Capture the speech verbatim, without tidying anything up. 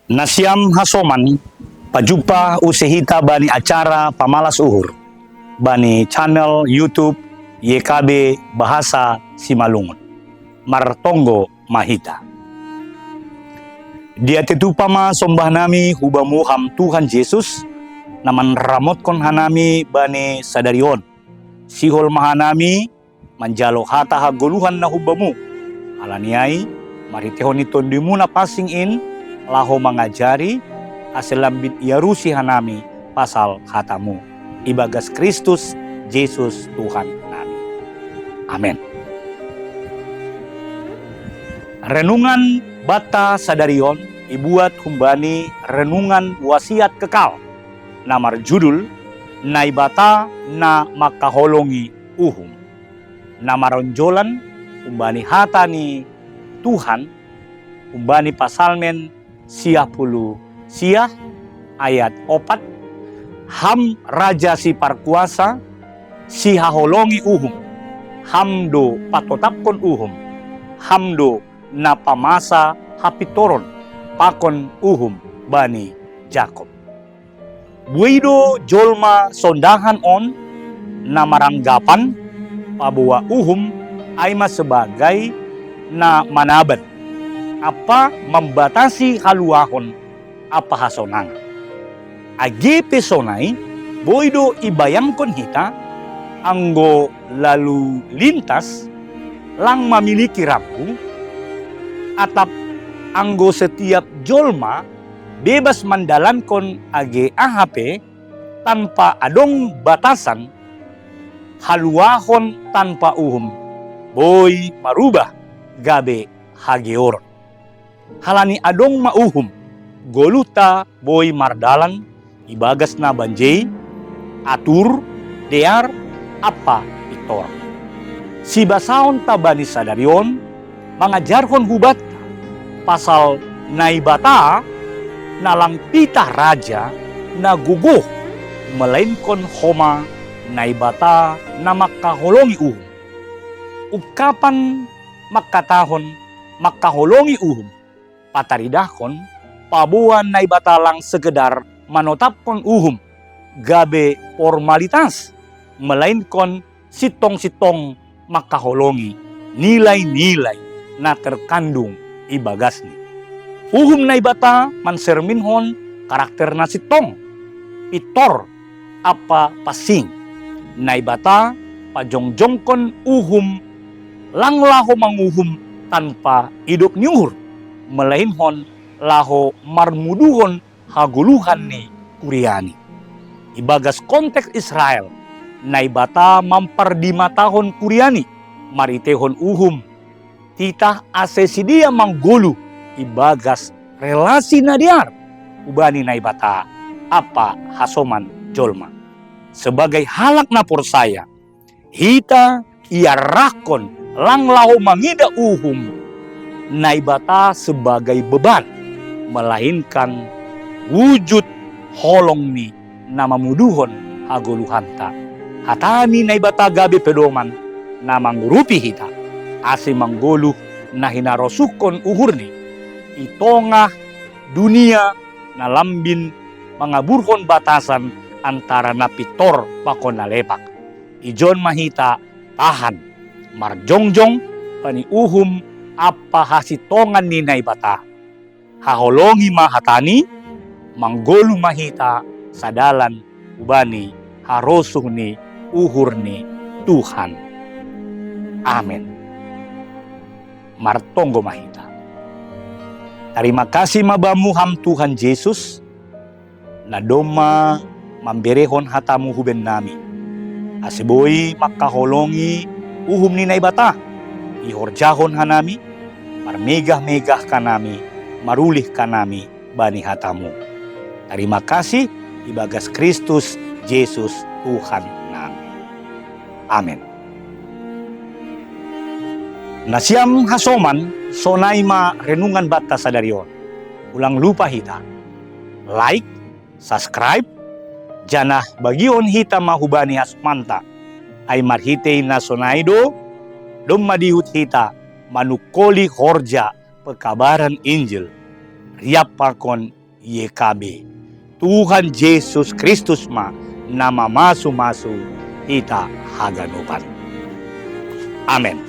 Nasiam hasoman, pajumpa use hita bani acara pamalas uhur bani channel YouTube Y K B Bahasa Simalungun. Martonggo ma hita. Diatetopa ma sombah nami hu Bamu Ham Tuhan Jesus, na manramotkon hanami bani sadari on. Sihol ma hanami manjalo hata hagoluhan na hu Bamu. Halani ai, marhiteihon ni TondiMu na pansing in, laho mangajari, ase lambin iarusi hanami pasal hataMu. Ibagas Kristus Jesus Tuhan nami. Amen. Renungan banta sadari on ibuat humbani renungan wasiat kekal, na marjudul Naibata na mangkaholongi uhum, na maronjolan humbani hata ni Tuhan, humbani Pasalmen siah puluh siah ayat opat: Ham Raja Siparkuasa, Sihaholongi uhum, Ham do patotapkon uhum, Ham do na pamasa hapintoron pakon uhum bani Jakob. Buei do jolma sondahan on na maranggapan paboa uhum ai ma sebagai na manaban ampa mambatasi haluahon ampa hasonangan. Age pe sonai, boi do ibayangkon hita, anggo lalu lintas lang mamiliki rambu, atap anggo setiap jolma bebas mandalankon age aha pe tanpa adong batasan, haluahon tanpa uhum boi marubah gabe hageoron. Halani adong ma uhum, goluhta boi mardalan ibagas na banjei, atur, dear, ampa pintor. Sibasaonta bani sadari on mangajarhon hubanta pasal Naibata na lang pitah raja na gogoh, melainhon homa Naibata na mangkaholongi uhum. Ungkapan mangkatahon mangkaholongi uhum pataridahkon paboa Naibata lang sekedar manotapkon uhum gabe formalitas, melainhon sintong-sintong mangkaholongi nilai-nilai na terkandung ibagasni. Uhum Naibata manserminhon karakter na sintong, pintor, ampa pansing. Naibata pajongjongkon uhum lang laho manguhum tanpa idop ni uhur, melainhon laho marmuduhon hagoluhan ni kuriaNi. Ibagas konteks Israel, Naibata mampardimatahon kuriaNi marhiteihon uhum, titah ase sidea manggoluh ibagas relasi na dear hubani Naibata ampa hasoman jolma. Sebagai halak na porsaya, hita iarahkon lang laho mangida uhum Naibata sebagai beban, melainhon wujud holongNi na mamuduhon hagoluhanta. Hata ni Naibata gabe pedoman na mangurupi hita, ase manggoluh na hinarosuhkon uhurNi i tongah dunia na lambin mangaburhon batasan antara na pintor pakon na lepak. Ijon ma hita tahan, marjongjong bani uhum ampa hasintongan ni Naibata. Haholongi ma hataNi, manggoluh ma hita sadalan hubani harosuh ni uhur ni Tuhan. Amen. Martonggo ma hita. Tarima kasih ma Bamu Ham Tuhan Jesus, na domma mamberehon hataMu hu bennami, ase boi mangkaholongi uhum ni Naibata, ihorjahon hanami, marmegah-megah hanami, marulih hanami bani hataMu. Tarima kasih ibagas Kristus Jesus Tuhan nami. Amen. Nasiam hasoman, sonai ma renungan banta sadari on. Ulang lupa hita like, subscribe, janah bagihon hita ma hubani hasomanta. Ai marhitei na sonai do, domma diihut hita manungkoli horja pekabaran Injil, riap pakon Y K B. Tuhan Jesus Kristus ma na mamasu-masu hita haganupan. Amen.